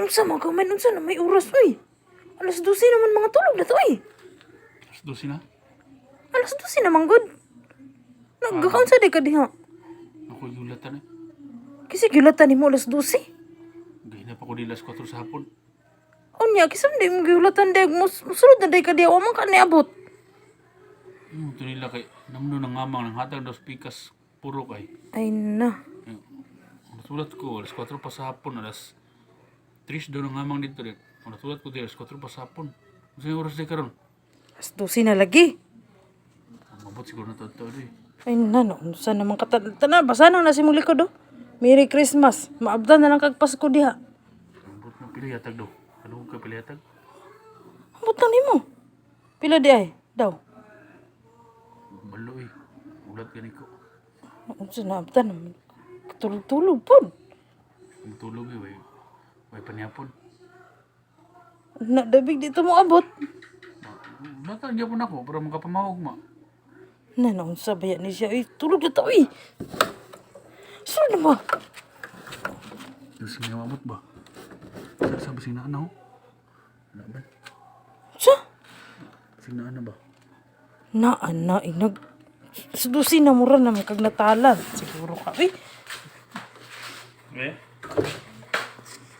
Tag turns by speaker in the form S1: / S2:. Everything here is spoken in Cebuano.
S1: Unsa man ka man, unsa na may oras uy. Alas 12 naman, mga tulog na to uy.
S2: Alas 12 na.
S1: Alas 12 naman gud. Nagkakaunsa di ka diha?
S2: Ako gihulatan eh.
S1: Kasi gihulatan nimo alas 12.
S2: Gahina pa ko di alas 4 sa hapon.
S1: Unya, kisa di mo gihulatan di, musulod na di ka diha, wa man ka niabot.
S2: Ito nila kay namno nang ngamang nang hatag daw sa pikas puro kay.
S1: Ay na.
S2: Eh, natulat ko alas 4 pa sa hapon, alas 3 daw nang ngamang dito rin. Natulat ko di alas 4 pa sa hapon. Unsa yung oras di karon?
S1: Alas 12 na lagi.
S2: Mabot siguro na to di.
S1: Ay na, no. Unsa naman ka tana, basa na na si mong likod oh. Merry Christmas. Maabdan na lang kag Pasko diha.
S2: Mabot na pila yatag daw. Ano ka pila yatag?
S1: Ambot lang nimo. Pila di ay? Daw.
S2: Balo eh. Ulat gani ko.
S1: Unsa na abdan naman. Tulog-tulog pod.
S2: Matulog eh. Way, way panihapon.
S1: Na dabig dito mo abot.
S2: Ulatan gyapon ako para makapamawag ma.
S1: Na na unsa ba yan ni siya? Ay, tulog na to eh. Sulod na ba?
S2: Yung sinawabot ba? Sa sa basing na ano? Ano ba?
S1: Sa?
S2: Sinaan na ba?
S1: Na ana inag sudusin na mura naman kag natalan. Siguro ka. Uy,
S2: Eh?